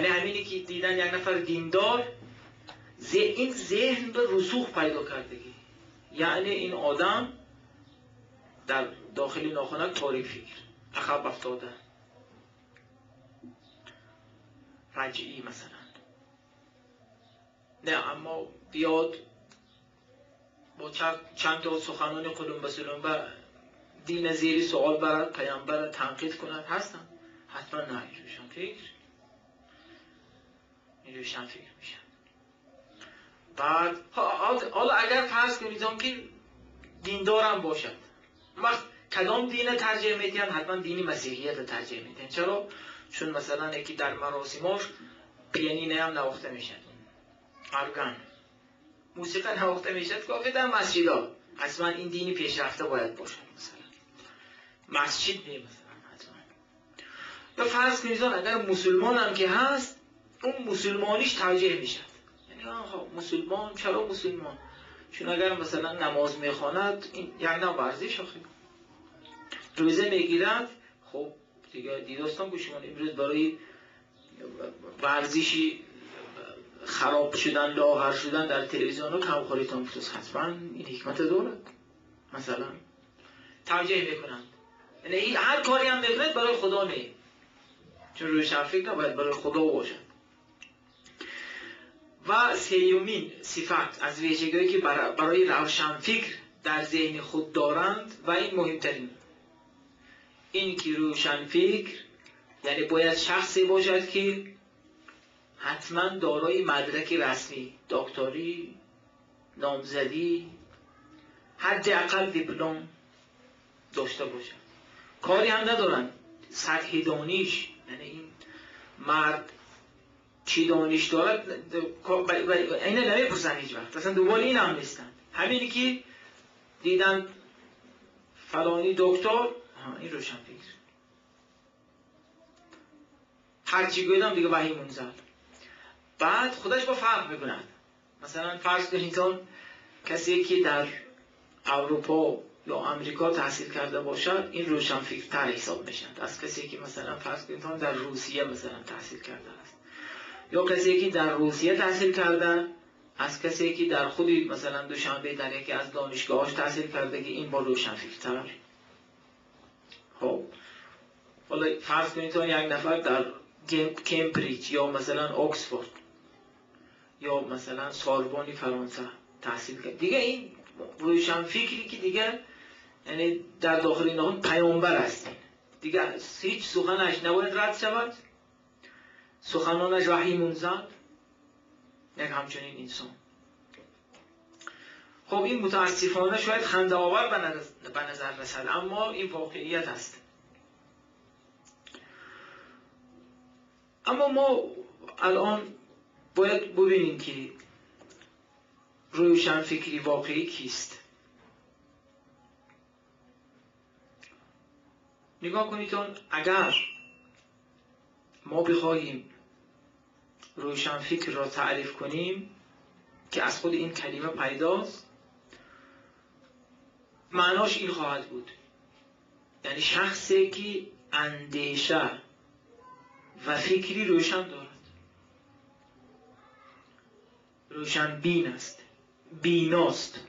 یعنی همینی که دیدن یک نفر دیندار، این ذهن به رسوخ پیدا کردگی، یعنی این آدم در داخل ناخنک تاریک فکر، عقب افتاده، رجعی مثلا. نه اما بیاد با چند تا سخنان قلمبه سلمبه دین زیری سوال برد، پیامبر تنقید کند، هستن حتما. نه روشن فکر، این روشن فکر میشن. بعد حالا اگر فرض کنید که دیندارم باشد، وقت کدام دین ترجیح میدین؟ حتما دینی مسیحیت ترجیح میدین. چرا؟ چون مثلا یکی در مراسماش پیانینه هم نواخته میشد، ارگان موسیقی نواخته میشد کافی در مسجدها. حتما این دینی پیشرفته باید باشد، مثلا مسجد نه مثلا حتما. یا فرض کنید اگر مسلمان هم که هست، اون مسلمانیش ترجیح میشد. یعنی آقا مسلمان، چرا مسلمان؟ چون اگر مثلا نماز میخواند، این یک نوع ورزش، آخه روزه میگیرد. خب دیگه دیداستان گوشمان امروز برای ورزشی خراب شدن، لاغر شدن در تلویزیون ها کم خوریتان بفرست، حتما این حکمت دارد. مثلا توجیه میکنند، یعنی هر کاری هم میکند برای خدا نه، چون روشن فکر نباید برای خدا باشد. و سیومین صفت از ویژگی‌هایی که برای روشنفکر در ذهن خود دارند و این مهمترین، این که روشنفکر یعنی باید شخصی باشد که حتما دارای مدرک رسمی، دکتری، نامزدی، حداقل دیپلم داشته باشد. کاری هم ندارن سطح دانش، یعنی این مرد چی دانش دارد اینه نمیپرسن هیچ وقت، اصلا دنبال این هم نیستن. همینی که دیدن فلانی دکتر، این روشن فکر، هرچی گویدم دیگه وحی منزل. بعد خودش با فرق میکند. مثلا فرض کنید کسی که در اروپا یا آمریکا تحصیل کرده باشد، این روشنفکرتر حساب میشند از کسی که مثلا فرض کنید در روسیه مثلا تحصیل کرده است، یا کسی که در روسیه تحصیل کرده از کسی که در خود مثلا دوشنبه در یکی از دانشگاهاش تحصیل کرده که این با روشنفکرتر. خب حالا فرض کنید تا یک نفر در کمبریج یا مثلا آکسفورد یا مثلا سوربن فرانسه تحصیل کرد، دیگه این روشن فکری که دیگه یعنی در داخل این پیامبر است، دیگه هیچ سخنش نباید رد شود، سخنانش وحی منزل، یک همچنین انسان. خب این متاسفانه شاید خنده آور به نظر رسد، اما این واقعیت است. اما ما الان باید ببینیم که روشن فکری واقعی کیست. نگاه کنید اگر ما بخواهیم روشن فکر را تعریف کنیم که از خود این کلمه پیداست، معناش این خواهد بود، یعنی شخصی که اندیشه و فکری روشن دارد، روشن بین است، بیناست.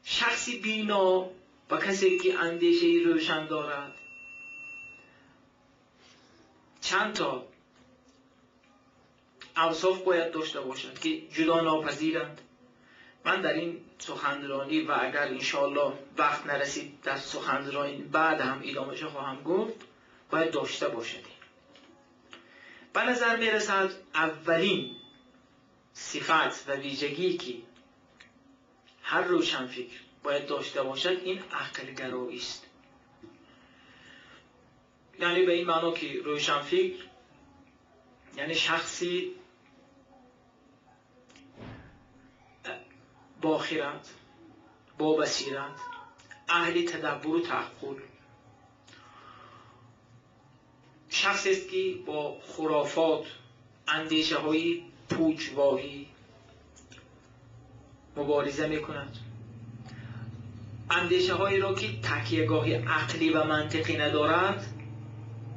شخصی بینا و کسی که اندیشه روشن دارد چند تا اوصاف باید داشته باشد که جدا ناپذیرند. من در این سخنرانی و اگر انشاءالله وقت نرسید در سخنرانی بعد هم ادامه‌اش خواهم گفت، باید داشته باشد. به نظر می رسد اولین صفت و ویژگی که هر روشنفکر باید داشته باشد این عقل گرایی است. یعنی به این معنا که روشنفکر یعنی شخصی با خیرت، با بصیرت، اهل تدبر و تعقل، شخصی است که با خرافات، اندیشه های پوچ واهی مبارزه میکند، اندیشه هایی را که تکیه‌گاه عقلی و منطقی ندارد